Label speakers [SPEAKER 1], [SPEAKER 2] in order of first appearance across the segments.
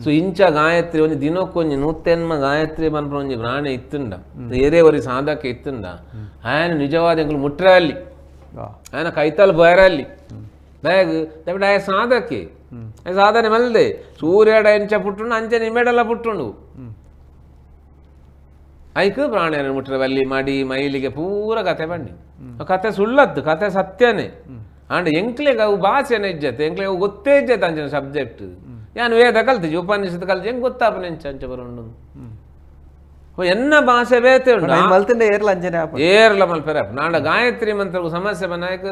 [SPEAKER 1] So ಇಂಚ ಗಾಯತ್ರಿ ಒಂಜಿ ದಿನಕ್ಕೊಂಜಿ ನೂತೆನ್ಮ ಗಾಯತ್ರಿ ಪನ್ಪುನ ಒಂಜಿ ಪ್ರಾಣಿ ಇತ್ತುಂಡ ಏರೇ ಒರಿ ಸಾಧಕ ಇತ್ತುಂಡ ಆಯನ ನಿಜವಾದ ಎಂಕುಲು ಮುಟ್ರೆ ಅಲ್ಲಿ ಆಯನ ಕೈತಲ್ ಬೋಯರ ಅಲ್ಲಿ ಬ್ಯಾಗ್ ದಯವಿಟ್ಟು ಆಯ ಸಾಧಕೆ ಸಾಧನೆ ಮಲ್ದೆ ಸೂರ್ಯಡ ಎಂಚ ಪುಟ್ಟುಂಡು ಅಂಚೆ ನಿಮೆಡಲ ಪುಟ್ಟುಂಡು ಐಕ್ ಪ್ರಾಣಿಯನ್ನು ಮುಟ್ಟರೆ ಬಲ್ಲಿ ಮಡಿ ಮೈಲಿಗೆ ಪೂರ ಕತೆ ಬನ್ನಿ ಕತೆ ಸುಳ್ಳದ್ದು ಕತೆ ಸತ್ಯನೇ ಅಂಡ್ ಎಂಕ್ಲೆಗ್ ಅವು ಭಾಷೆನೇ ಇಜ್ಜತೆ ಎಂಕ್ಲೆಗ್ ಅವು ಗೊತ್ತೇ ಇಜ್ಜತೆ ಅಂಚಿನ ಸಬ್ಜೆಕ್ಟ್ ಯಾನ್ ವೇದ ಕಲ್ತಿಜಿ ಉಪನಿಷತ್ ಕಲ್ತಿ ಹೆಂಗೆ ಗೊತ್ತಾಪನೆ ಎಂಚ ಅಂಚ ಬರುಂಡು ಎನ್ನ ಭಾಷೆ ಬೇತೆ ಉಂಡು ಏರ್ಲ ಮಲ್ಪೆರೆ ನಾಡ ಗಾಯತ್ರಿ ಮಂತ್ರಗೂ ಸಮಸ್ಯೆ ಬನ್ನಾಯಕ್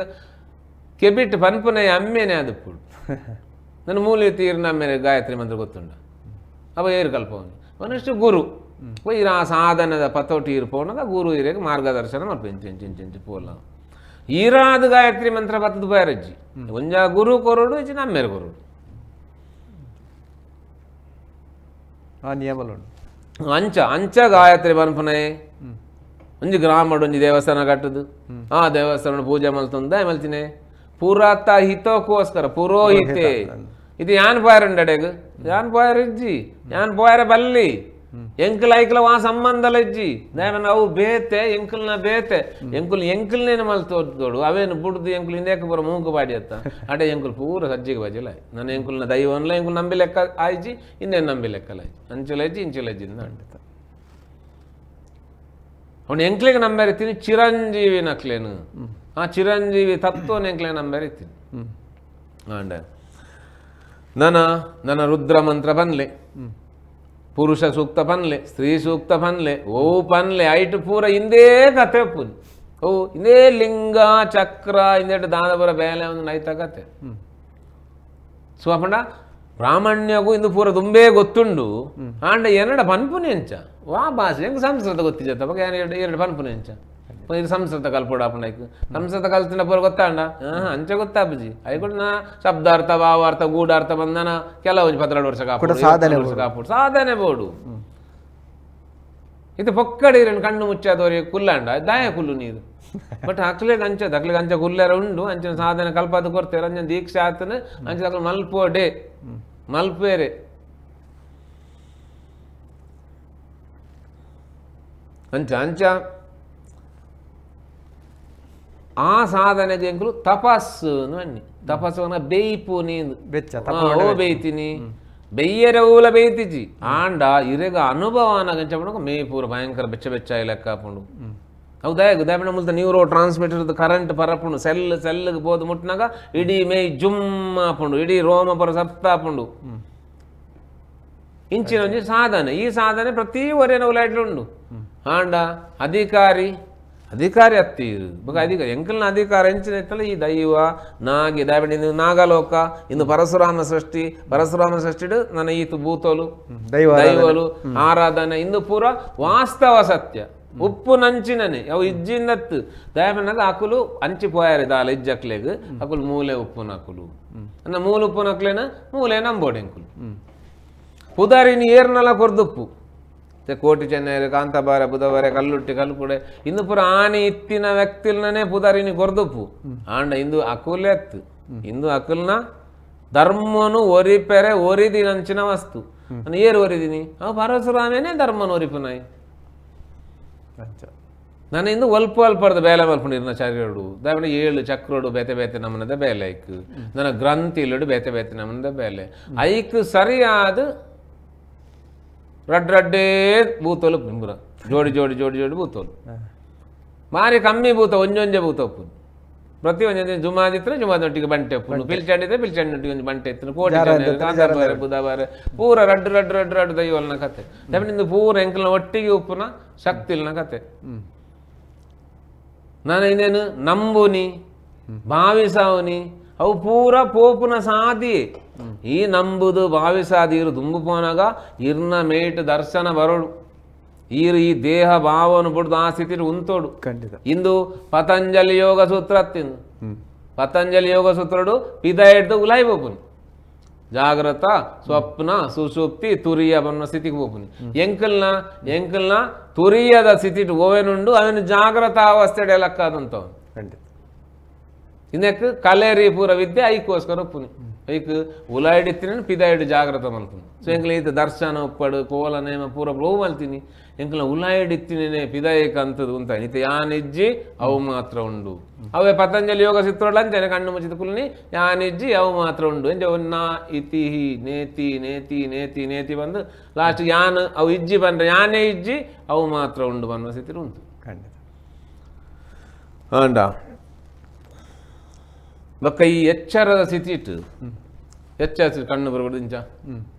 [SPEAKER 1] ಕೆಬಿಟ್ ಪನ್ಪುನೆ ಅಮ್ಮೇನೆ ಅದು ನನ್ನ ಮೂಲೆ ತೀರ್ನ ಅಮ್ಮೇನೆ ಗಾಯತ್ರಿ ಮಂತ್ರ ಗೊತ್ತುಂಡ ಅವ ಏರು ಕಲ್ಪವನಿ ಮನುಷ್ಯ ಗುರು ಈರ ಆ ಸಾಧನದ ಪತೋಟಿ ಇರ್ಪೋನಗ ಗುರು ಇರೇಗ ಮಾರ್ಗದರ್ಶನ ಮಲ್ಪ ಇಂಚು ಇಂಚು ಇಂಚು ಇಂಚು ಪೋಲ ಈರಾದ ಗಾಯತ್ರಿ ಮಂತ್ರ ಬತ್ತದ ಬಾರಜ್ಜಿ ಒಂಜ ಗುರು ಕೊರಡು ಇಜ್ಜಿ ನಮ್ಮೇರು ಕೊರಡು
[SPEAKER 2] ಆ ನಿಯಮಲು
[SPEAKER 1] ಅಂಚ ಅಂಚ ಗಾಯತ್ರಿ ಪನ್ಪುನೆ ಒಂಜಿ ಗ್ರಾಮಡು ಒಂಜಿ ದೇವಸ್ಥಾನ ಕಟ್ಟದು ಆ ದೇವಸ್ಥಾನ ಪೂಜೆ ಮಲ್ತೊಂದ ಮಲ್ತಿನೆ ಪುರಾತ ಹಿತಕ್ಕೋಸ್ಕರ ಪುರೋಹಿತೆ ಇದು ಯಾನ್ ಪೋಯರುಂಡು ಅಡೆಗ್ ಯಾನ್ ಪೋಯರ್ ಇಜ್ಜಿ ಯಾನ್ ಪೋಯರ ಬಲ್ಲಿ ಎಂಕಲ್ ಐಕ್ಲ ವಾ ಸಂಬಂಧಲ ಇಜ್ಜಿ ದಾಯಮನ ಅವು ಬೇತೆ ಎಂಕಲ್ನ ಬೇತೆ ಎಂಕುಲ್ ಎಂಕಲ್ನೇನು ಮಲ್ತೋಡು ಅವೇನು ಬುಡ್ದು ಎಂಕುಲ್ ಹಿಂದೇಕ ಪೂರ ಮೂಗು ಬಾಡಿ ಅತ್ತ ಅಡೆ ಎಂಕುಲ್ ಪೂರ ಸಜ್ಜಿಗೆ ಬಜಿಲ ನನ್ನ ಎಂಕುಲ್ನ ದೈವನ್ಲ ಎಂಕುಲ್ ನಂಬಿ ಲೆಕ್ಕ ಆಯ್ಜಿ ಇನ್ನೇನು ನಂಬಿ ಲೆಕ್ಕಲ ಆಯ್ಜಿ ಅಂಚಲಜ್ಜಿ ಇಂಚಲಜ್ಜಿ ಅಂಡಿತ ಅವನು ಎಂಕ್ಲಿಗೆ ನಂಬರಿತೀನಿ ಚಿರಂಜೀವಿ ನಕ್ಲೇನು ಆ ಚಿರಂಜೀವಿ ತತ್ವನ ಎಂಕ್ಲೆ ನಂಬರಿತೀನಿ ಅಂಡ ನನ್ನ ನನ್ನ ರುದ್ರ ಮಂತ್ರ ಬನ್ಲೆ ಪುರುಷ ಸೂಕ್ತ ಪನ್ಲೆ ಸ್ತ್ರೀ ಸೂಕ್ತ ಪನ್ಲೆ ಓ ಪನ್ಲೆ ಐಟು ಪೂರ ಇಂದೇ ಕತೆ ಪುನ್ ಓ ಇಂದೇ ಲಿಂಗ ಚಕ್ರ ಇಂದೇಟು ದಾದಪುರ ಬೇಲೆ ಒಂದು ನೈತ ಕತೆ ಸೊ ಅಪಂಡ ಬ್ರಾಹ್ಮಣ್ಯಗೂ ಇಂದು ಪೂರ ತುಂಬೇ ಗೊತ್ತುಂಡು ಆಂಡ ಎನ್ನಡ ಪನ್ಪುನೆ ಎಂಚ ವಾ ಭಾಷೆ ಹೆಂಗೆ ಸಂಸ್ಕೃತ ಗೊತ್ತಿಜತ್ತ ಬಗ್ಗೆ ಎರಡು ಎರಡು ಪನ್ಪುನೆ ಎಂಚ ಇದು ಸಂಸ್ಕೃತ ಕಲ್ಪೋಡು ಅಪ್ಪಂಡೈಕ್ ಸಂಸ್ಕೃತ ಕಲ್ತಿನ ಪೂರ ಗೊತ್ತಾಂಡ ಅಂಚೆ ಗೊತ್ತಾಪುಜಿ ಅಯ್ಯ ನಾ ಶಬ್ದಾರ್ಥ ಭಾವಾರ್ಥ ಗೂಢಾರ್ಥ ಬಂದನ ಕೆಲವು 12 ವರ್ಷ ಕಾಪು ವರ್ಷ ಕಾಪು ಸಾಧನೆ ಬೋಡು ಇದು ಪೊಕ್ಕಡಿ ಕಣ್ಣು ಮುಚ್ಚಾದವರಿಗೆ ಕುಲ್ಲಾಂಡ ದಾಯ ಕುಲ್ಲು ನೀರು ಬಟ್ ಅಕ್ಲೆಗ್ ಅಂಚದ ಅಕ್ಲೆಗ್ ಅಂಚ ಕುಲ್ಲೆರ ಉಂಡು ಅಂಚಿನ ಸಾಧನೆ ಕಲ್ಪಾದ ಕೊಡ್ತೇವೆ ಅಂಚನ ದೀಕ್ಷೆ ಆತನ ಅಂಚ ಅಕ್ಲೆ ಮಲ್ಪೋಡೆ ಮಲ್ಪೇರೆ ಅಂಚ ಅಂಚ ಆ ಸಾಧನೆಗೆ ಎಂಕುಲು ತಪಸ್ಸು ಅನ್ನಿ ತಪಸ್ಸು ಬೇಯ್ಪು ನೀನು ಓ ಬೇಯ್ತೀನಿ ಬೆಯ್ಯರೆ ಊಲ ಬೇಯ್ತಿಜಿ ಆಂಡ ಇರೆಗ ಅನುಭವ ಅನ್ನಗಂಚ ಮೇ ಪೂರ ಭಯಂಕರ ಬೆಚ್ಚ ಬೆಚ್ಚ ಲೆಕ್ಕ ಹಾಕೊಂಡು ಹೌದಾ ಉದಾಹರಣೆ ಮುಲ್ತ neuro transmitter current ಪರಪುಂಡು cell ಸೆಲ್ಗೆ ಬೋದು ಮುಟ್ನಾಗ ಇಡೀ ಮೇ ಜುಮ್ ಆಪುಂಡು ಇಡೀ ರೋಮ ಪರ ಸಪ್ತ ಆಪುಂಡು ಇಂಚಿನ ಒಂಜಿ ಸಾಧನೆ ಈ ಸಾಧನೆ ಪ್ರತಿ ಒರೆನ ಉಲಾಯ್ಟ್ಲುಂಡು ಆಂಡ ಅಧಿಕಾರಿ ಅಧಿಕಾರಿ ಅತ್ತಿ ಬೊಕ ಅಧಿಕಾರಿ ಎಂಕಲ್ನ ಅಧಿಕಾರ ಎಂಚಿನ ಇತ್ತಲ್ಲ ಈ ದೈವ ನಾಗಿ ದಯವಿಟ್ಟು ಇಂದು ನಾಗಲೋಕ ಇಂದು ಪರಶುರಾಮ ಸೃಷ್ಟಿ ಪರಶುರಾಮ ಸೃಷ್ಟಿಡು ನನ್ನ ಈತು ಭೂತೋಲು ದೈವಲು ಆರಾಧನೆ ಇಂದು ಪೂರ ವಾಸ್ತವ ಸತ್ಯ ಉಪ್ಪು ನಂಚಿನನೆ ಅವು ಇಜ್ಜಿಂದತ್ತು ದಯಮನಾಗ ಅಕುಲು ಅಂಚಿ ಪೋಯಾರೆ ದಾಲ ಇಜ್ಜಕ್ಲೆಗ್ ಅಕುಲು ಮೂಲೆ ಉಪ್ಪುನ ಅಕುಲು ನನ್ನ ಮೂಲ ಉಪ್ಪುನ ಅಕ್ಲೇನ ಮೂಲೆ ನಂಬೋಡು ಎಂಕುಲು ಪುದಾರಿನಿ ಏರ್ನಲ ಕೊರ್ದುಪ್ಪು ಕೋಟಿ ಚೆನ್ನೈರು ಕಾಂತಾಬಾರ ಬುಧವಾರ ಕಲ್ಲುಟ್ಟಿ ಕಲ್ಲುಕುಡೆ ಇಂದು ಪೂರ ಆನೆ ಇತ್ತಿನ ವ್ಯಕ್ತಿಲ್ನೇ ಪುದಾರಿನಿ ಕೊರ್ದುಪ್ಪು ಆಂಡ ಇಂದು ಅಕುಲೆ ಅತ್ತು ಇಂದು ಅಕುಲ್ನ ಧರ್ಮನು ಒರಿಪೆರೆ ಒರಿದಿನಂಚಿನ ವಸ್ತು ನಾನು ಏರು ಒರಿದಿನಿ ಅವು ಪರಶುರಾಮೇನೆ ಧರ್ಮನು ಒರಿಪುನಾಯಿ ನಾನು ಇಂದು ಒಲ್ಪ ಅಲ್ಪರ್ದ ಬೇಲೆ ಮಲ್ಪುಂಡಿರ್ನ ಚರ್ಯಡು ದಾವಣ 7 ಚಕ್ರೋಡು ಬೇತೆ ಬೇತೆ ನಮನದ ಬೇಲೆ ಐಕ್ ನನ್ನ ಗ್ರಂಥಿಲುಡು ಬೇತೆ ಬೇತೆ ನಮನದ ಬೇಲೆ ಐಕ್ ಸರಿಯಾದ ರಡ್ ರಡ್ಡೇ ಬೂತೋಲು ನಿಂಬುರ ಜೋಡಿ ಜೋಡಿ ಜೋಡಿ ಜೋಡಿ ಬೂತೋಲು ಮಾರಿ ಕಮ್ಮಿ ಬೂತ ಒಂಜೊಂಜೆ ಬೂತ ಉಪ್ಪು ಪ್ರತಿ ಒಂಜೊಂಜೆ ಜುಮಾದಿತ್ರೆ ಜುಮಾದೊಟ್ಟಿಗೆ ಬಂಟೆ ಉಪ್ಪು ಪಿಲ್ಚಂಡಿದ್ರೆ ಪಿಲ್ಚಂಡಿನೊಟ್ಟಿಗೆ ಒಂದು ಬಂಟೆ ಇತ್ತು ಕೋಟಿ ಬುಧವಾರ ಪೂರ ರಡ್ಡು ರಡ್ಡು ರಡ್ಡು ರಡ್ಡು ದೈವಲ್ನ ಕತೆ ನಿಂದು ಪೂರ ಎಂಕಲ್ನ ಒಟ್ಟಿಗೆ ಉಪ್ಪುನ ಶಕ್ತಿಲ್ನ ಕತೆ ನಾನು ಇನ್ನೇನು ನಂಬುನಿ ಭಾವಿಸಾವನಿ ಅವು ಪೂರ ಪೋಪುನ ಸಾದಿ ಈ ನಂಬುದು ಭಾವಿಸಾದಿ ಇರು ದುಂಬು ಪೋನಾಗ ಇರ್ನ ಮೇಟ್ ದರ್ಶನ ಬರೋಡು ಈರು ಈ ದೇಹ ಭಾವನು ಬಿಡ್ದು ಆ ಸ್ಥಿತಿ ಉಂತೋಡು
[SPEAKER 2] ಖಂಡಿತ
[SPEAKER 1] ಇಂದು ಪತಂಜಲಿ ಯೋಗ ಸೂತ್ರ ತಿಂದು ಪತಂಜಲಿ ಯೋಗ ಸೂತ್ರಡು ಪಿದ ಹಿಡ್ದು ಉಲಾಯಿ ಬೋಪುನಿ ಜಾಗ್ರತ ಸ್ವಪ್ನ ಸುಷುಪ್ತಿ ತುರಿಯ ಬನ್ನ ಸ್ಥಿತಿಗೆ ಬೋಪುನಿ ಎಂಕಲ್ನ ಎಂಕಲ್ನ ತುರಿಯದ ಸ್ಥಿತಿ ಓವೇನುಂಡು ಅವನು ಜಾಗ್ರತ ಅವಸ್ಥೆ ಲೆಕ್ಕ ಅದಂತವನು
[SPEAKER 2] ಖಂಡಿತ
[SPEAKER 1] ಇನ್ನಕ್ಕೆ ಕಲೇರಿ ಪೂರ ವಿದ್ಯೆ ಐಕ್ಕೋಸ್ಕರ ಒಪ್ಪುನಿ. ಐಕ್ ಉಲಾಯಿಡಿತ್ತಿನ ಪಿದಾಯಿಡು ಜಾಗ್ರತ ಮಲ್ಪುನು ಸೊ ಎಂಕ್ಲ ಈತ ದರ್ಶನ ಉಪ್ಪಡು ಕೋಲ ನೇಮ ಪೂರ ಬ್ರೋ ಮಲ್ತೀನಿ ಎಂಕ್ಲ ಉಲಾಯಿಡಿತ್ತಿನೇ ಪಿದಾಯಕ ಅಂತದ್ದು ಉಂತ ಇತ್ತೆ ಯಾನಿಜ್ಜಿ ಅವು ಮಾತ್ರ ಉಂಡು ಅವೇ ಪತಂಜಲಿ ಯೋಗ ಸಿತ್ರೋಳ ಅಂಚನೆ ಕಣ್ಣು ಮುಚ್ಚಿದ ಕುಲ್ನಿ ಯಾನಿಜ್ಜಿ ಅವು ಮಾತ್ರ ಉಂಡು ಎಂಚ ನಾ ಇತಿ ನೇತಿ ನೇತಿ ನೇತಿ ನೇತಿ ಬಂದು ಲಾಸ್ಟ್ ಯಾನ್ ಅವು ಇಜ್ಜಿ ಬಂದ್ರೆ ಯಾನೇ ಇಜ್ಜಿ ಅವು ಮಾತ್ರ ಉಂಡು ಬನ್ನುವ ಸ್ಥಿತಿ ಉಂಟು
[SPEAKER 2] ಖಂಡಿತ
[SPEAKER 1] ಆಂಡ ಬೊಕ್ಕ ಈ ಎಚ್ಚರದ ಸ್ಥಿತಿ ಇಟ್ಟು ಎಚ್ಚರ ಕಣ್ಣು ಬರಬಾರ್ದು ಇಂಚ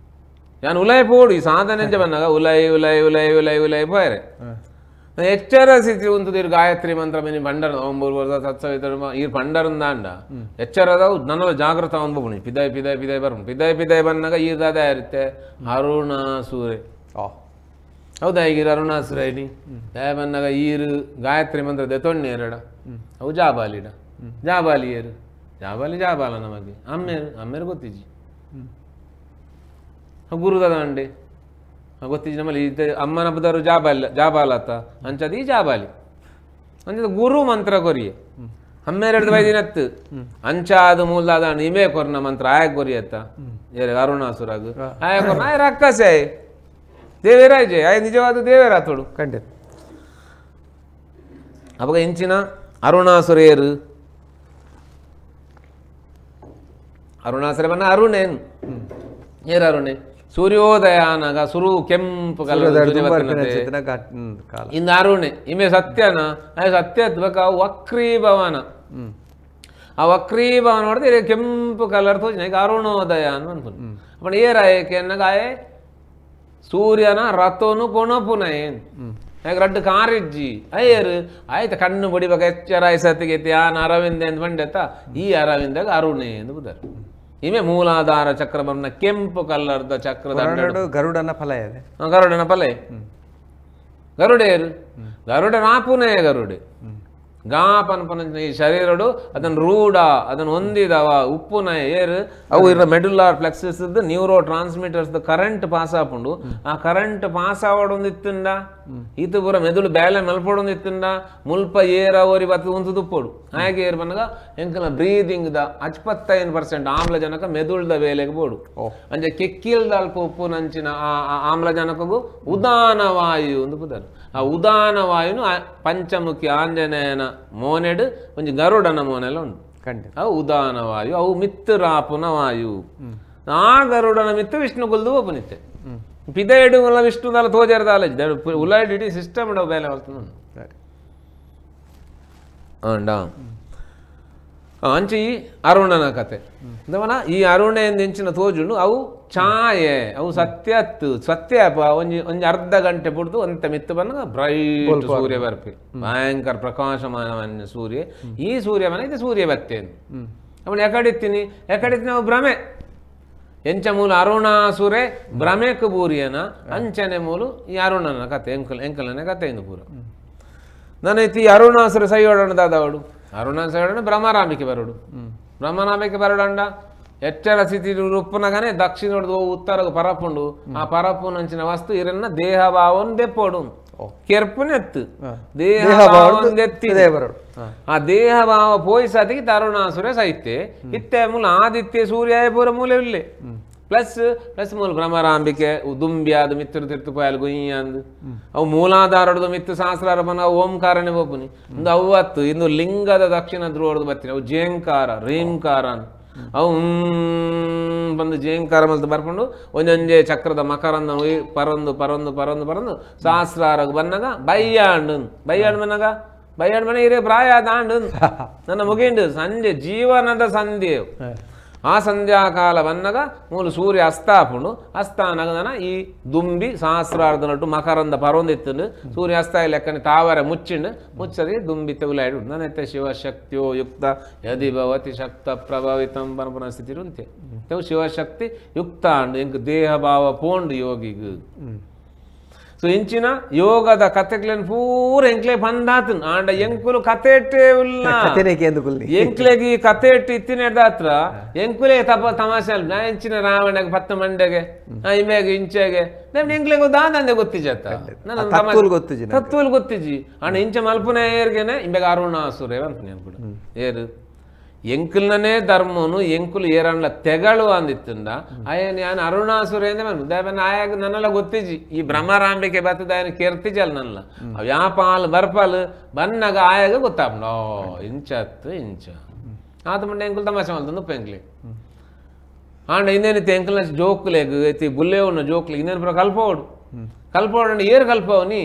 [SPEAKER 1] ಯಾನ್ ಉಲಾಯ್ ಪೋಡು ಈ ಸಾಧನೆ ಎಂಚ ಬಂದಾಗ ಉಲಾಯ್ ಉಲಾಯ್ ಉಲಾಯ್ ಉಲಾಯ್ ಉಲಾಯ್ ಪೋಯರೆ ಎಚ್ಚರ ಸ್ಥಿತಿ ಉಂಟು ಗಾಯತ್ರಿ ಮಂತ್ರ ಮಿನಿ ಭಂಡರ ಒಂಬೂರು ವರ್ಷ ಸತ್ಸವಿತ ಈ ಭಂಡರಂದಾಂಡ ಎಚ್ಚರದ ನನ್ನಲ್ಲ ಜಾಗೃತ ಅನ್ಬೋಣಿ ಪಿದಾಯ್ ಪಿದಾಯ್ ಪಿದಾಯ್ ಬರ್ಪುಂಡು ಪಿದಾಯ್ ಪಿದಾಯ್ ಬಂದಾಗ ಈರ್ದಾದ ಇರುತ್ತೆ ಅರುಣಾಸುರೆ ಹೌದಾ ಈಗ ಅರುಣಾಸುರ ಇನಿ ದಯ ಬಂದಾಗ ಈರು ಗಾಯತ್ರಿ ಮಂತ್ರ ದೆತೊಣ್ಣೆ ಎರಡ ಅವು ಜಾಬಾಲಿಡ ಜಾಬಾಲಿ ಏರು ಜಾಬಾಲಿ ಜಾಬಾಲ ನಮಗೆ ಅಮ್ಮೇರು ಅಮ್ಮೇರು ಗೊತ್ತಿಜ್ಜಿ ಗುರುದಾದ ಅಂಡೆ ಗೊತ್ತಿಜ್ಜಿ ನಮ್ಮಲ್ಲಿ ಇದು ಅಮ್ಮನ ಬದರು ಜಾಬಾಲ ಜಾಬಾಲತ್ತ ಅಂಚದ ಈ ಜಾಬಾಲಿ ಅಂಚದ ಗುರು ಮಂತ್ರ ಕೊರಿಯೆ ಅಮ್ಮೇರೆಡ್ದು ಬೈದಿನತ್ತು ಅಂಚಾದ ಮೂಲಾದ ಇಮೇ ಕೊರ್ನ ಮಂತ್ರ ಆಯ ಕೊರಿಯತ್ತ ಏರು ಅರುಣಾಸುರಾಗು ಆಯ ಕೊರ್ನ ಆಯ ರಕ್ಕಸೆ ಆಯ್ ದೇವೇರಾಜೆ ಆಯ್ ನಿಜವಾದ ದೇವೇರಾತೋಡು
[SPEAKER 2] ಖಂಡಿತ
[SPEAKER 1] ಅವಾಗ ಇಂಚಿನ ಅರುಣಾಸುರೇರು ಅರುಣಾಸುರ ಬನ್ನ ಅರುಣೇನ್ ಏರು ಅರುಣೆ ಸೂರ್ಯೋದಯ ಅನಾಗ ಸುರು ಕೆಂಪು ಕಲರ್ ಇಂದ ಅರುಣೆ ಇಮೆ ಸತ್ಯನ ಸತ್ಯ ವಕ್ರೀಭವನ ಆ ವಕ್ರೀಭವನ ನೋಡಿದ್ರೆ ಕೆಂಪು ಕಲರ್ ತೋಜಿನ ಈಗ ಅರುಣೋದಯ ಅನ್ ಅನ್ಪುನು ಅಪ್ಪಣ ಏರಾಯಕ್ಕೆ ಅನ್ನಾಗ ಆಯೆ ಸೂರ್ಯನ ರಥೋನು ಕೊಣಪುನ ಏನ್ ಯಾಕೆ ರಡ್ಡು ಕಾರಿಜ್ಜಿ ಅಯ್ಯರು ಆಯ್ತು ಕಣ್ಣು ಬಡಿಬೇಕು ಎಚ್ಚರ ಸತ್ತಿಗೆ ಯಾನ್ ಅರವಿಂದ ಎಂದು ಬಂಡೆತ್ತ ಈ ಅರವಿಂದಾಗ ಅರುಣೆ ಎಂದು ಬುದಾರೆ ಇಮೆ ಮೂಲಾಧಾರ ಚಕ್ರ ಬನ್ನ ಕೆಂಪು ಕಲ್ಲರ್ದ ಚಕ್ರದ
[SPEAKER 2] ಗರುಡನ ಫಲ ಇದೆ
[SPEAKER 1] ಗರುಡನ ಫಲ ಗರುಡೇರು ಗರುಡ ನಾಪುನೇ ಗರುಡೆ ಗಾ ಪನ್ಪನ ಈ ಶರೀರಡು ಅದನ್ನು ರೂಢ ಅದನ್ನು ಹೊಂದಿದವ ಉಪ್ಪುನ ಏರು ಅವು ಇರ medulla plexus neurotransmitters current pass ಆಪುಂಡು ಆ ಕರೆಂಟ್ ಪಾಸ್ ಆವಡೊಂದು ಇತ್ತುಂಡ ಈತ ಪೂರ ಮೆದುಳು ಬೇಲೆ ಮಲ್ಪಡೊಂದು ಇತ್ತುಂಡ ಮುಲ್ಪ ಏರ ಓರಿ ಬತ್ತು ಉಂತು ತುಪ್ಪೋಡು ಹಾಗೆ ಏರ್ ಬಂದಾಗ ಎಂಕನ ಬ್ರೀದಿಂಗ್ the 55% ಆಮ್ಲಜನಕ ಮೆದುಳ್ದ ಬೇಲೆಗೆ ಬೋಡು ಅಂಚೆ ಕೆಕ್ಕಿಲ್ದ ಅಲ್ಪ ಉಪ್ಪು ನಂಚಿನ ಆ ಆಮ್ಲಜನಕಗೂ ಉದಾನ ವಾಯು ಒಂದು ಪುದರ್ ಆ ಉದಾನ ವಾಯುನು ಪಂಚಮುಖಿ ಆಂಜನೇಯನ ಮೋನೆಡು ಒಂಜಿ ಗರುಡನ ಮೋನೆಲ್ಲ ಉಂಟು
[SPEAKER 2] ಖಂಡಿತ
[SPEAKER 1] ಅವು ಉದಾನ ವಾಯು ಅವು ಮಿತ್ತುರಾಪುನ ವಾಯು ಆ ಗರುಡನ ಮಿತ್ತು ವಿಷ್ಣು ಗುಲ್ದು ಒಪ್ಪನಿತ್ತೆ ಪಿದ ಎಡುಗಲ ವಿಷ್ಣುದಲ್ಲ ತೋಜರ್ದ ಆಲೋಚನೆ ಉಲಾಯ್ಡ್ ಇಡೀ ಸಿಸ್ಟಮ್ ಇಡೋ ಬೇಲೆ ಬರ್ತದೆ
[SPEAKER 2] ಸರಿ
[SPEAKER 1] ಅಂಡ ಅಂಚೆ ಈ ಅರುಣನ ಕತೆ ದವನ ಈ ಅರುಣೆಯಿಂದ ಎಂಚಿನ ತೋಜುಂಡು ಅವು ಛಾಯೆ ಅವು ಸತ್ಯತ್ತು ಸತ್ಯ ಒಂಜಿ ಒಂಜಿ ಅರ್ಧ ಗಂಟೆ ಬಿಡ್ದು ಒಂತ ಮಿತ್ತು ಬಂದಾಗ ಬ್ರೈಟ್ ಸೂರ್ಯ ಬರ್ಪಿ ಭಯಂಕರ ಪ್ರಕಾಶಮಾನ ಸೂರ್ಯ ಈ ಸೂರ್ಯ ಮನೆ ಇದು ಸೂರ್ಯ ಬತ್ತೇನು ಅವನು ಎಕಡಿತ್ತೀನಿ ಎಕಡಿತ್ತೀನಿ ಅವು ಭ್ರಮೆ ಎಂಚ ಮೂಲ ಅರುಣಾಸುರೆ ಭ್ರಮೆಕ್ ಬೂರಿಯನ ಅಂಚನೆ ಮೂಲು ಈ ಅರುಣನ ಕತೆ ಎಂಕಲ್ ಎಂಕಲನೆ ಕತೆ ಇಂದು ಪೂರ ನಾನೈತಿ ಅರುಣಾಸುರ ಸೈಯೋಡಣ ದಾದವಡು ಅರುಣಾಸುರ ಭ್ರಮರಾಮಿಕೆ ಬರೋಡು ಭ್ರಮರಾಮಿಕೆ ಬರೋಡಂಡ ಎಚ್ಚರ ಸ್ಥಿತಿ ಉಪ್ಪುನಗನೆ ದಕ್ಷಿಣೋಡ್ದು ಉತ್ತರ ಪರಪುಂಡು ಆ ಪರಪುನಂಚಿನ ವಸ್ತು ಇರನ್ನ ದೇಹ ಭಾವನ್ ದೆಪ್ಪೋಡು ಕೆರ್ಪುನೆತ್ತು ದೇಹ ಭಾವನ್ ಆ ದೇಹ ಭಾವ ಪೋಯಿಸಾತಿಗೆ ತರುಣಾಸುರ ಸೈತೆ ಇತ್ತೆ ಮೂಲ ಆದಿತ್ಯ ಸೂರ್ಯ ಪೂರ ಮೂಲೆ ಇಲ್ಲೇ ಪ್ಲಸ್ ಪ್ಲಸ್ ಮೂಲ ಭ್ರಮರಾಂಬಿಕೆ ದುಂಬ್ಯಾದ ಮಿತ್ರ ತಿರ್ತು ಪೋಯಲ್ ಗುಯ್ಯಾಂದು ಅವು ಮೂಲಾಧಾರಡ್ದು ಮಿತ್ತು ಸಹಸ್ರಾರ ಬನ ಅವು ಓಂಕಾರನೇ ಬೋಪುನಿ ಒಂದು ಅವತ್ತು ಇನ್ನು ಲಿಂಗದ ದಕ್ಷಿಣ ಧ್ರುವಡ್ದು ಬರ್ತೀನಿ ಅವು ಜೇಂಕಾರ ರೀಂಕಾರ ಅವು ಬಂದು ಜೇಂಕಾರ ಮಲ್ತು ಬರ್ಕೊಂಡು ಒಂದೊಂದೇ ಚಕ್ರದ ಮಕರಂದ ಪರಂದು ಪರಂದು ಪರಂದು ಪರಂದು ಸಹಸ್ರಾರಗ್ ಬನ್ನಾಗ ಬಯ್ಯಾಂಡು ಬಯ್ಯಾಂಡು ಬನ್ನಾಗ ಬಯ್ಯಾಂಡು ಮನೆ ಇರೇ ಪ್ರಾಯ ದಾಂಡು ನನ್ನ ಮುಗಿಂಡು ಸಂಜೆ ಜೀವನದ ಸಂಧೆ ಆ ಸಂಧ್ಯಾಕಾಲ ಬನ್ನಾಗ ಮೂಲ ಸೂರ್ಯ ಅಸ್ತಾಪುಂಡು ಅಸ್ತಾನಗದನ ಈ ದುಂಬಿ ಸಹಸ್ರಾರ್ಧ ನಟ್ಟು ಮಕರಂದ ಪರೊಂದಿತ್ತುಂಡು ಸೂರ್ಯ ಅಸ್ತ ಲೆಕ್ಕನೆ ತಾವರೆ ಮುಚ್ಚಿಂಡು ಮುಚ್ಚದಿ ದುಂಬಿ ತೆಗುಲಾಯ್ಡು ನನ್ನತ್ತೆ ಶಿವಶಕ್ತಿಯೋ ಯುಕ್ತ ಯದಿ ಭವತಿ ಶಕ್ತ ಪ್ರಭಾವಿತಂ ಪರಪುನ ಸ್ಥಿತಿ ಉಂತೆ ತೆವು ಶಿವಶಕ್ತಿ ಯುಕ್ತ ಅಂಡು ಎಂಕ್ ದೇಹ ಭಾವ ಪೋಂಡು ಯೋಗಿಗ್ ಸೊ ಇಂಚಿನ ಯೋಗದ ಕತೆಗ್ಲೇನ್ ಪೂರ ಎಂಕ್ಲೆ ಬಂದಾತನ್ ಆಂಡ ಎಂಕುಲು ಕತೆ ಇಟ್ಟೇ ಇಲ್ಲ ಎಂಕ್ಲೆಗೆ ಈ ಕತೆ ಇಟ್ಟು ಇತ್ತಿನ ಹತ್ರ ಎಂಕುಲೇ ತಪ ತಮಾಷೆ ಅಲ್ಲ ನಾ ಇಂಚಿನ ರಾವಣಗೆ ಪತ್ತು ಮಂಡೆಗೆ ಇಮೇಗ ಇಂಚೆಗೆ ನಮ್ಗೆ ಎಂಕ್ಲೆಗೆ ದಾದಂದೆ ಗೊತ್ತಿಜತ್ತ
[SPEAKER 2] ಗೊತ್ತಿಜಿ
[SPEAKER 1] ತತ್ವಲ್ ಗೊತ್ತಿಜಿ ಆಂಡ ಇಂಚ ಮಲ್ಪುನ ಏರ್ಗೆನೆ ಇಂಬೆಗ ಅರುಣಾಸುರೆ ಅಂತೀನಿ ಅನ್ಕುಡ ಏರು ಎಂಕಲ್ನೇ ಧರ್ಮನು ಎಂಕುಲು ಏರಣ್ಲ ತೆಗಳು ಅಂದಿತ್ತಂದ ಅಯ್ಯನ್ ಯಾನ್ ಅರುಣಾಸುರೇಂದೆ ಮನ್ ದಾಯನ ಆಯಾಗ ನನ್ನೆಲ್ಲ ಗೊತ್ತಿಜಿ ಈ ಭ್ರಮರಾಂಬಿಕೆ ಬತ್ತದ ಆಯನ ಕೆರ್ತಿಜಲ್ ನಲ್ಲ ವ್ಯಾಪಾಲ್ ಬರ್ಪಾಲ್ ಬನ್ನಾಗ ಆಯಾಗ ಗೊತ್ತಾಪುಂಡು ಇಂಚತ್ತು ಇಂಚ ಆತ ಮುಂಡೆ ಎಂಕುಲು ತಮಾಷೆ ಮಲ್ತಂದು ಉಪ್ಪೆಂಕ್ಲಿ ಆಂಡ ಇಂದೇನಿತ್ತೆ ಎಂಕಲ್ನ ಜೋಕ್ಲೆಗ್ ಐತಿ ಬುಲ್ಲೆ ఉన్న ಜೋಕ್ಲೆ ಇಂದೇನು ಪೂರ ಕಲ್ಪೋಡು ಕಲ್ಪೋಡು ಅಂದ್ರೆ ಏರು ಕಲ್ಪವು ನೀ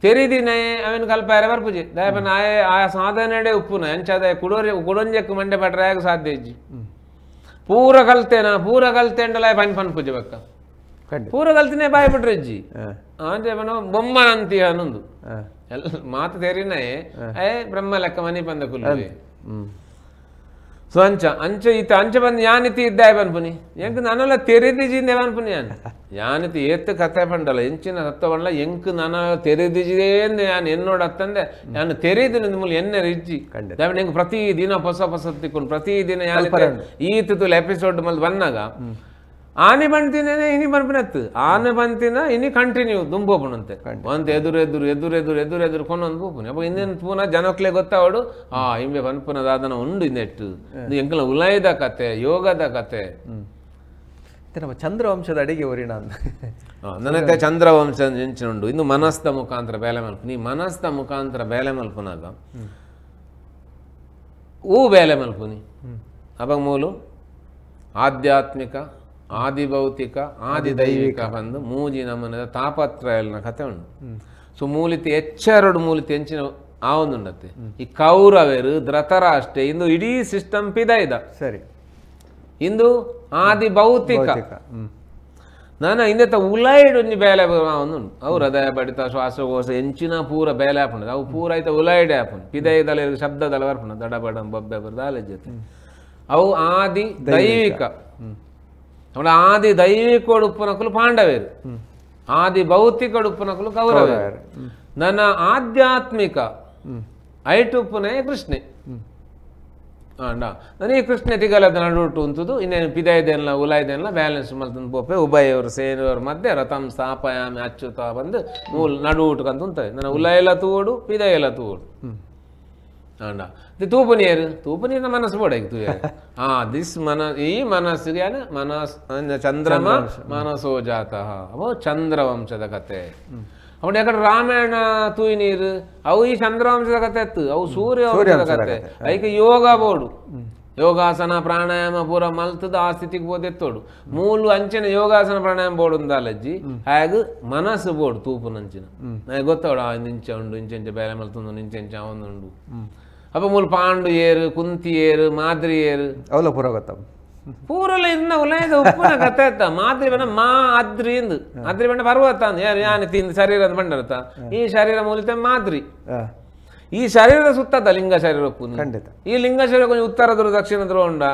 [SPEAKER 1] ತೆರಿದಿನೇ ಅವನು ಕಲ್ಪಾರೆ ಬರ್ಪುಜಿ ದಯಪನ ಆಯ ಆ ಸಾಧನೆಡೆ ಉಪ್ಪುನ ಅಂಚಾದ ಕುಡೋರಿ ಕುಡೊಂಜಕ್ಕೆ ಮಂಡೆ ಪಟ್ರೆ ಆಗ ಸಾಧ್ಯ ಇಜ್ಜಿ ಪೂರ ಕಲ್ತೇನ ಪೂರ ಕಲ್ತೇಂಡಲ ಪನ್ ಪನ್ ಪೂಜೆ ಬಕ್ಕ ಪೂರ ಕಲ್ತಿನೇ ಬಾಯಿ ಬಿಟ್ರೆ ಇಜ್ಜಿ ಅಂದ್ರೆ ಬೊಮ್ಮನಂತಿ ಅನ್ನೊಂದು ಎಲ್ಲ ಮಾತು ತೆರಿನೇ ಏ ಬ್ರಹ್ಮ ಲೆಕ್ಕ ಮನಿ ಬಂದ ಕುಲ್ಲು ಸೊ ಅಂಚ ಅಂಚ ಈತ ಅಂಚ ಬಂದು ಯಾನಿತಿ ಇದ್ದಾಯ ಬನ್ಪುನಿ ಎಂಕ್ ನಾನೆಲ್ಲ ತೆರೆದಿಜಿಂದೆ ಬನ್ಪುನಿ ಯಾನ್ ಯಾನಿತಿ ಏತ್ ಕತೆ ಪಂಡಲ್ಲ ಎಂಚಿನ ತತ್ವ ಪಂಡಲ ಎಂಕ್ ನಾನ ತೆರೆದಿಜಿದೇಂದು ಯಾನ್ ಎನ್ನೋಡ ಅತ್ತಂದೆ ಯಾನು ತೆರೆದು ನಿಂದ ಮೂಲ ಎನ್ನೆ ರಿಜ್ಜಿ ದಾವಣ ಎಂಕ್ ಪ್ರತಿ ದಿನ ಹೊಸ ಹೊಸ ತಿಕ್ಕೊಂಡು ಪ್ರತಿ ದಿನ ಯಾನಿತೆ ಈತುಲ ಎಪಿಸೋಡ್ ಮಲ್ ಬಂದಾಗ ಆನೆ ಬಂತಿನೇ ಇನಿ ಬನ್ಪುನತ್ತು ಆನೆ ಬಂತಿನ ಇನಿ ಕಂಟಿನ್ಯೂ ದುಂಬೋಪುನಂತೆ ಒಂತ ಎದುರು ಎದುರು ಎದುರು ಎದುರು ಎದುರು ಎದುರು ಕೊನೊಂದು ಪೋಪುನಿ ಅಪ್ಪ ಇಂದೇನು ಪೂನ ಜನಕ್ಲೆ ಗೊತ್ತಾವಡು ಆ ಇಂಬೆ ಬನ್ಪುನ ದಾದನ ಉಂಡು ಇಂದೆಟ್ಟು ಎಂಕಲ ಉಲಾಯದ ಕತೆ ಯೋಗದ ಕತೆ
[SPEAKER 2] ನಮ್ಮ ಚಂದ್ರವಂಶದ ಅಡಿಗೆ ಒರಿಣ
[SPEAKER 1] ನನಗೆ ಚಂದ್ರವಂಶ ಎಂಚಿನುಂಡು ಇನ್ನು ಮನಸ್ದ ಮುಖಾಂತರ ಬೇಲೆ ಮಲ್ಪು ನೀ ಮನಸ್ದ ಮುಖಾಂತರ ಬೇಲೆ ಮಲ್ಪುನಾಗ ಹೂ ಬೇಲೆ ಮಲ್ಪುನಿ ಅವಾಗ ಮೂಲು ಆಧ್ಯಾತ್ಮಿಕ ಆದಿಭೌತಿಕ ಆದಿದೈವಿಕ ಬಂದು ಮೂಜಿ ನಮನದ ತಾಪತ್ರಯಲ್ನ ಕತೆ ಉಂಟು. ಸೊ ಮೂಲಿತಿ ಎಚ್ಚರಡು ಮೂಲಿತಿ ಎಂಚಿನ ಆ ಒಂದುಂಡತ್ತೆ ಈ ಕೌರವರು ಧೃತರಾಷ್ಟ್ರ ಇಂದು ಇಡೀ ಸಿಸ್ಟಮ್ ಪಿದ ಇದ
[SPEAKER 2] ಸರಿ
[SPEAKER 1] ಇಂದು ಆದಿ ಭೌತಿಕ ನಾನು ಇಂದೆತ್ತ ಉಲಾಯಿಡ್ ಒಂಜಿ ಬೇಲೆ ಒಂದುಂಡು ಅವು ಹೃದಯ ಬಡಿತ ಶ್ವಾಸಕೋಶ ಎಂಚಿನ ಪೂರ ಬೇಲೆ ಆಪುಂಡು ಅವು ಪೂರ ಐತ ಉಲಾಯಿಡ್ ಆಪುಂಡು ಪಿದೈದಲ ಶಬ್ದದಲ ಬರ್ಪುಂಡು ದಡಬಡ ಬೊಬ್ಬೆ ಬರದ ಆಲಜ್ಜತೆ ಅವು ಆದಿ ದೈವಿಕ ಆದಿ ದೈವಿಕ ಉಪ್ಪುನಕುಲು ಪಾಂಡವೇರು ಆದಿ ಭೌತಿಕ ಉಪ್ಪುನಕುಲು ಕೌರವೇರು ನನ್ನ ಆಧ್ಯಾತ್ಮಿಕ ಐಟುಪ್ಪುನೇ ಕೃಷ್ಣೆ ಅಂಡ ನಾನು ಈ ಕೃಷ್ಣೆ ತಿಗಲದ ನಡುಟು ಉಂಟುದು ಇನ್ನೇನು ಪಿದೈದೆಲ್ಲ ಉಲಾಯ್ದೆಲ್ಲ ಬ್ಯಾಲೆನ್ಸ್ ಮಲ್ತಂದು ಪೋಪೆ ಉಭಯವರು ಸೇನೆಯವ್ರ ಮಧ್ಯೆ ರಥಂ ಸ್ಥಾಪಯಾಮಿ ಅಚ್ಯುತ ಬಂದು ಮೂಲ ನಡುಟುಕಂತ ಉಂತದೆ ನನ್ನ ಉಲಾಯಲ ತೂಡು ಪಿದೈಲ ತೂಡು ಅಂಡ ತೂಪು ನೀರು ತೂಪು ನೀರಿನ ಮನಸ್ಸು ಬೋಡ ತೂಯ ಆ this ಮನ ಈ ಮನಸ್ಸಿಗೆ ಮನಸ್ ಚಂದ್ರಮ ಮನಸೋ ಜಾತಃ ಅವು ಚಂದ್ರವಂಶದ ಕತೆ ಅವನು ಯಾಕಂದ್ರೆ ರಾಮಾಯಣ ತೂಯಿ ನೀರು ಅವು ಈ ಚಂದ್ರವಂಶದ ಕತೆ ಅತ್ತು ಅವು ಸೂರ್ಯವಂಶದ ಕತೆ ಐಕೆ ಯೋಗ ಬೋಡು ಯೋಗಾಸನ ಪ್ರಾಣಾಯಾಮ ಪೂರ ಮಲ್ತದ ಆ ಸ್ಥಿತಿಗೆ ಬೋದೆತ್ತೋಡು ಮೂಲು ಅಂಚಿನ ಯೋಗಾಸನ ಪ್ರಾಣಾಯಾಮ ಬೋಡು ಅಂದಾಲಜ್ಜಿ ಹಾಗೆ ಮನಸ್ಸು ಬೋಡು ತೂಪುನಂಚಿನ ನನಗೆ ಗೊತ್ತೋಡು ಆ ಇಂಚ ಉಂಡು ಇಂಚ ಇಂಚ ಬೇಲೆ ಮಲ್ತುಂಡು ಇಂಚ ಇಂಚ ಒಂದುಂಡು ಅಪ್ಪ ಮೂಲು ಪಾಂಡು ಏರು ಕುಂತಿ ಏರು ಮಾದ್ರಿ ಏರು
[SPEAKER 2] ಅವಲ ಪೂರ ಗೊತ್ತ
[SPEAKER 1] ಪೂರಲ್ಲ ಇನ್ನ ಉಲಯದ ಉಪ್ಪುನ ಕತೆ ಆಯ್ತಾ ಮಾದ್ರಿ ಬಣ್ಣ ಮಾ ಅದ್ರಿ ಇಂದು ಅದ್ರಿ ಬಣ್ಣ ಪರ್ವತ ಅಂದ್ ಯಾರು ಯಾನ್ ತಿಂದು ಶರೀರ ಅಂತ ಬಂಡರ್ತ ಈ ಶರೀರ ಮೂಲಿತ ಮಾದ್ರಿ ಈ ಶರೀರದ ಸುತ್ತದ ಲಿಂಗ ಶರೀರ
[SPEAKER 2] ಖಂಡಿತ
[SPEAKER 1] ಈ ಲಿಂಗ ಶರೀರ ಕೊಂಚ ಉತ್ತರ ಧ್ರುವ ದಕ್ಷಿಣ ಧ್ರುವ ಉಂಡ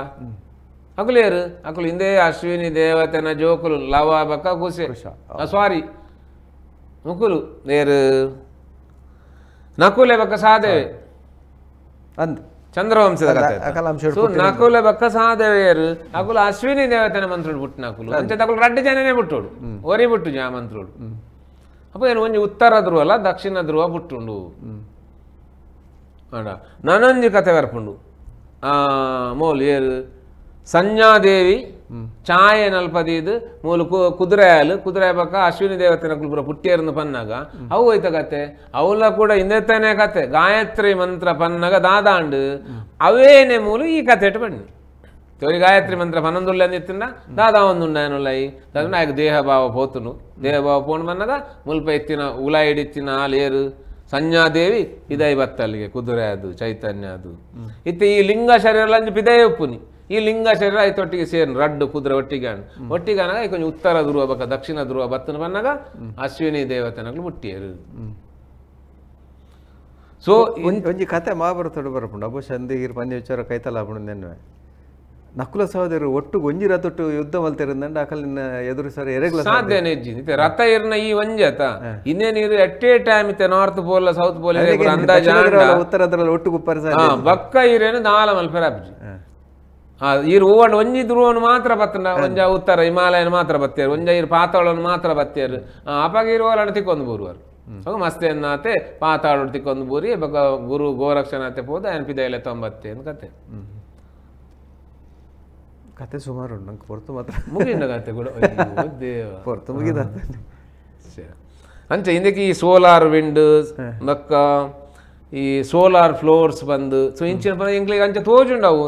[SPEAKER 1] ಅಕುಲೇರು ಅಕುಲು ಹಿಂದೆ ಅಶ್ವಿನಿ ದೇವತೆನ ಜೋಕುಲು ಲವ ಬಕ್ಕ ಕುಸೆ ಸಾರಿ ಮುಕುಲು ನೇರು ನಕುಲೆ ಬಕ್ಕ ಸಾದೇವೆ
[SPEAKER 2] ಅಂದ್
[SPEAKER 1] ಚಂದ್ರವಂಶದ ಕತೆ ಸೊ ನಕುಲ ಬಕ್ಕ ಸಹದೇವೆಯರು ಅಕುಲು ಅಶ್ವಿನಿ ದೇವತೆನ ಮಂತ್ರುಡು ಪುಟ್ಟು ನಕುಲು ಅಂಚೆ ಅಕುಲು ರಡ್ಡು ಜನನೇ ಬಿಟ್ಟೋಡು ಒರಿ ಬಿಟ್ಟು ಜಾ ಮಂತ್ರುಡು ಅಪ್ಪ ಏನು ಒಂಜಿ ಉತ್ತರ ಧ್ರುವ ಅಲ್ಲ ದಕ್ಷಿಣ ಧ್ರುವ ಪುಟ್ಟುಂಡು ಅಡ ನಾನೊಂಜಿ ಕತೆ ಬರ್ಪುಂಡು ಮೋಲ್ ಏರು ಸಂಜ್ಞಾದೇವಿ ಛಾಯೆ ನಲ್ಪದೀದು ಮೂಲು ಕುದುರೆ ಕುದುರೆ ಬಕ್ಕ ಅಶ್ವಿನಿ ದೇವತೆನ ಕುಲ್ಪುರ ಪುಟ್ಟಿಯರನ್ನು ಪನ್ನಾಗ ಅವು ಹೋಯ್ತ ಕತೆ ಅವಲ ಕೂಡ ಹಿಂದೆತ್ತಾನೆ ಕತೆ ಗಾಯತ್ರಿ ಮಂತ್ರ ಪನ್ನಾಗ ದಾದಾಂಡು ಅವೇನೆ ಮೂಲು ಈ ಕತೆ ಇಟ್ಟು ಬನ್ನಿ ತೋರಿ ಗಾಯತ್ರಿ ಮಂತ್ರ ಪನ್ನೊಂದುಳ್ಳೆ ಅಂದಿತ್ತಿಂದ ದಾದಾ ಒಂದುಂಡಾಯನುಲ್ಲೈ ದಾದ ಆಗ ದೇಹಭಾವ ಪೋತುನು ದೇಹಭಾವ ಪೋಣು ಬನ್ನಾಗ ಮುಲ್ಪ ಎತ್ತಿನ ಉಲ ಹಿಡಿತ್ತಿನ ಆಲೇರು ಸಂಜ್ಞಾದೇವಿ ಪಿದೈ ಬತ್ತಲ್ಲಿಗೆ ಕುದುರೆ ಅದು ಚೈತನ್ಯ ಅದು ಇತ್ತೆ ಈ ಲಿಂಗ ಶರೀರ ಅಂಜು ಪಿದೈ ಉಪ್ಪುನಿ ಈ ಲಿಂಗ ಶರೀರ ಆಯ್ತು ಒಟ್ಟಿಗೆ ಸೇರ್ನು ರಡ್ಡು ಕುದುರೆ ಒಟ್ಟಿಗೆ ಒಟ್ಟಿಗೆ ಅನಾಗ ಕೊಂಚ ಉತ್ತರ ಧ್ರುವ ಬಕ್ಕ ದಕ್ಷಿಣ ಧ್ರುವ ಬತ್ತನ ಬನ್ನಾಗ ಅಶ್ವಿನಿ ದೇವತೆನಗಳು ಮುಟ್ಟಿಯರು ಸೊ
[SPEAKER 2] ಒಂಜಿ ಕತೆ ಮಹಾಭಾರತಡು ಬರಪುಂಡು ಅಬ್ಬೋ ಚಂದಿಗಿರ್ ಪಂದ್ಯ ವಿಚಾರ ಕೈತಲ ಆಪುಂಡು ನೆನ್ವೆ ನಕುಲ ಸಹೋದರರು ಒಟ್ಟು ಒಂಜಿ ರಥೊಟ್ಟು ಯುದ್ಧ ಮಲ್ತಿರಂದಂಡ ಅಕಲಿನ ಎದುರು ಸರ್ ಎರೆಗ್ಲ
[SPEAKER 1] ಸಾಧ್ಯನೇ ಇಜ್ಜಿ ರಥ ಇರ್ನ ಈ ಒಂಜತ ಇನ್ನೇ ನೀರು at A time ಇತ್ತೆ north pole south pole ಅಂದಾಜು
[SPEAKER 2] ಉತ್ತರ ಧ್ರುವ ಒಟ್ಟು ಗುಪ್ಪರ
[SPEAKER 1] ಬಕ್ಕ ಇರೇನು ನಾಲ ಮಲ್ಪೆರ ಆಪುಜಿ ಈರು ಹೂವಂಡು ಒಂಜಿ ಧ್ರುವನು ಮಾತ್ರ ಬತ್ತಂಡ ಒಂಜ ಉತ್ತರ ಹಿಮಾಲಯನ ಮಾತ್ರ ಬತ್ತೇರು ಒಂಜ ಇರು ಪಾತಾಳನ್ನು ಮಾತ್ರ ಬತ್ತೇರು ಅಪಾಗ ಇರುವಲ್ಲ ತಿಕ್ಕೊಂದು ಬರುವರು. ಅವಾಗ ಮಸ್ತೆನ್ನಾತೆ ಪಾತಾಡು ತಿಕ್ಕೊಂದು ಬೂರಿ ಬೊಕ ಗುರು ಗೋರಕ್ಷನಾತೆ ಪೋದು ಆಯನ್ ಪಿದೈಲೆ ತೊಂಬತ್ತೆ ಅಂತ ಕತೆ.
[SPEAKER 2] ಕತೆ ಸುಮಾರು ಉಂಟು ನಂಗೆ ಪೊರ್ತು ಮಾತ್ರ
[SPEAKER 1] ಮುಗಿದ ಕತೆ ಕೂಡ ದೇವ
[SPEAKER 2] ಪೊರ್ತು ಮುಗಿದ.
[SPEAKER 1] ಅಂಚೆ ಇಂದಕ್ಕೆ ಈ ಸೋಲಾರ್ ವಿಂಡ್ ಬೊಕ್ಕ ಈ ಸೋಲಾರ್ ಫ್ಲೋರ್ಸ್ ಬಂದು ಸೊ ಇಂಚಿನ ಪನ ಎಂಕ್ಲಿಗೆ ಅಂಚೆ ತೋಜುಂಡು ಅವು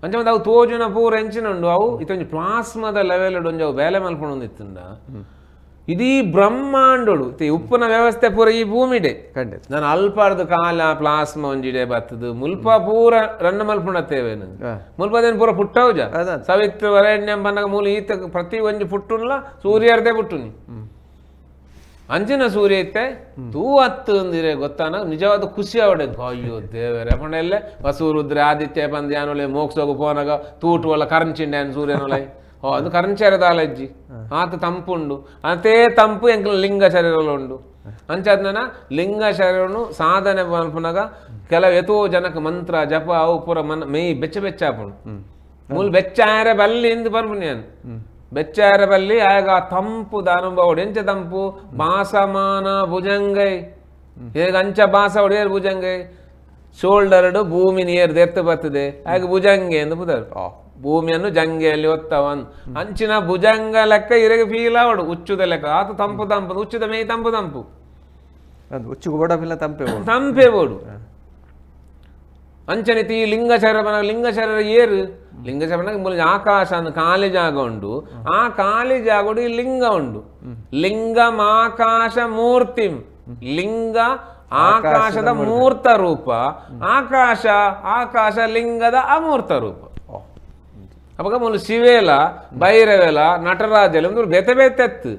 [SPEAKER 1] ಅಂಚೆ ಮತ್ತೆ ಅವು ತೋಜುನ ಪೂರ ಎಂಚಿನ ಉಂಡು ಅವು ಇತ್ತೊಂಜಿ ಪ್ಲಾಸ್ಮದ ಲೆವೆಲ್ ಒಂಜಿ ಅವು ಬೇಲೆ ಮಲ್ಪೊಂದು ಇತ್ತುಂಡ ಇಡೀ ಬ್ರಹ್ಮಾಂಡೋಡು ಉಪ್ಪುನ ವ್ಯವಸ್ಥೆ ಪೂರ ಈ ಭೂಮಿಡೆ
[SPEAKER 2] ಖಂಡಿತ.
[SPEAKER 1] ನಾನು ಅಲ್ಪಾರ್ದು ಕಾಲ ಪ್ಲಾಸ್ಮ ಒಂಜಿಡೆ ಬತ್ತದು ಮುಲ್ಪ ಪೂರ ರನ್ನ ಮಲ್ಪುಣತ್ತೇವೇನು ಮುಲ್ಪದೇನು ಪೂರ ಪುಟ್ಟೌಜ ಸವಿತ್ರ ವರೇಣ್ಯಂ ಬನ್ನಗ ಮೂಲ ಈತ ಪ್ರತಿ ಒಂಜಿ ಪುಟ್ಟುನ್ಲ ಸೂರ್ಯರ್ದೇ ಪುಟ್ಟುನಿ ಅಂಚಿನ ಸೂರ್ಯ ಇತ್ತೆ ತೂ ಹತ್ತು ಅಂದಿರೆ ಗೊತ್ತಾನ ನಿಜವಾದ ಖುಷಿ ಅವಡೆ ಅಯ್ಯೋ ದೇವರೇ ಪಂಡ ವಸು ರುದ್ರ ಆದಿತ್ಯ ಬಂದು ಯಾನೊಲೆ ಮೋಕ್ಷೋಗು ಪೋನಾಗ ತೂಟು ಒಲ್ಲ ಕರಂಚಿಂಡೆ ಸೂರ್ಯನೊಲೆ ಓ ಅದು ಕರಂಚೇರದಾಲ ಅಜ್ಜಿ ಆತ ತಂಪುಂಡು ಅದೇ ತಂಪು ಎಂಕಲ ಲಿಂಗ ಶರೀರಲು ಉಂಡು. ಅಂಚಾದ್ನ ಲಿಂಗ ಶರೀರನು ಸಾಧನೆ ಮಲ್ಪುನಗ ಕೆಲವು ಎತೋ ಜನಕ್ಕೆ ಮಂತ್ರ ಜಪ ಅವು ಪೂರ ಮನ ಮೇಯ್ ಬೆಚ್ಚ ಬೆಚ್ಚ ಆಪುಂಡು ಮೂಲ ಬೆಚ್ಚ ಆಯರೆ ಬಲ್ಲಿ ಎಂದು ಪನ್ಪುನಿ ನಾನು ಬೆಚ್ಚಾರ ಬಲ್ಲಿ ಆಗ ತಂಪು ಅನುಭವ ಎಂಚ ತಂಪು ಬಾಸಮಾನ ಭುಜಂಗೈ ಹೇಗೆ ಅಂಚ ಬಾಸ ಒಡೆಯರ್ ಭುಜಂಗೈ ಶೋಲ್ಡರ್ಡು ಭೂಮಿ ನೀರು ದೆತ್ತು ಬರ್ತದೆ ಆಗ ಭುಜಂಗೆ ಎಂದು ಬುದರು ಭೂಮಿಯನ್ನು ಜಂಗೆಯಲ್ಲಿ ಒತ್ತವನ್ ಅಂಚಿನ ಭುಜಂಗ ಲೆಕ್ಕ ಇರಗೆ ಫೀಲ್ ಅವಡು ಉಚ್ಚುದ ಲೆಕ್ಕ ಆತ ತಂಪು ತಂಪು ಉಚ್ಚುದ ಮೇ ತಂಪು ತಂಪು
[SPEAKER 2] ಉಚ್ಚು ತಂಪೆ
[SPEAKER 1] ತಂಪೆ ಬೋಡು. ಅಂಚನಿತಿ ಲಿಂಗ ಶರೀರ ಲಿಂಗ ಶರೀರ ಏರು ಲಿಂಗ ಶರೀರ ಮೂಲ ಆಕಾಶ ಅಂದ್ ಖಾಲಿ ಜಾಗ ಉಂಡು ಆ ಖಾಲಿ ಜಾಗ ಈ ಲಿಂಗ ಉಂಡು ಲಿಂಗಮಾಕಾಶ ಮೂರ್ತಿಂ ಲಿಂಗ ಆಕಾಶದ ಮೂರ್ತ ರೂಪ ಆಕಾಶ ಆಕಾಶ ಲಿಂಗದ ಅಮೂರ್ತ ರೂಪ. ಅವಾಗ ಮೂಲ ಶಿವೇಲ ಭೈರವೇಲ ನಟರಾಜಲ ಒಂದು ಬೆತೆ ಬೆತ್ತೆತ್ತು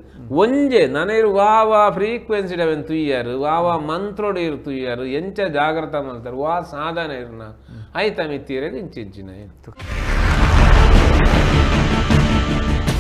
[SPEAKER 1] ಒಂಜೆ ನನೀರು ವಾವಾ ಫ್ರೀಕ್ವೆನ್ಸಿ ಅವೆನ್ ತುಯ್ಯಾರು ವಾವಾ ಮಂತ್ರೋಡು ಇರು ತುಯ್ಯಾರು ಎಂಚ ಜಾಗ್ರತ ಮಾಡ್ತಾರೆ ವಾ ಸಾಧನೆ ಇರ್ನ ಆಯ್ತಾ ಮಿತ್ತೀರ ಇಂಚಿಂಚಿನ.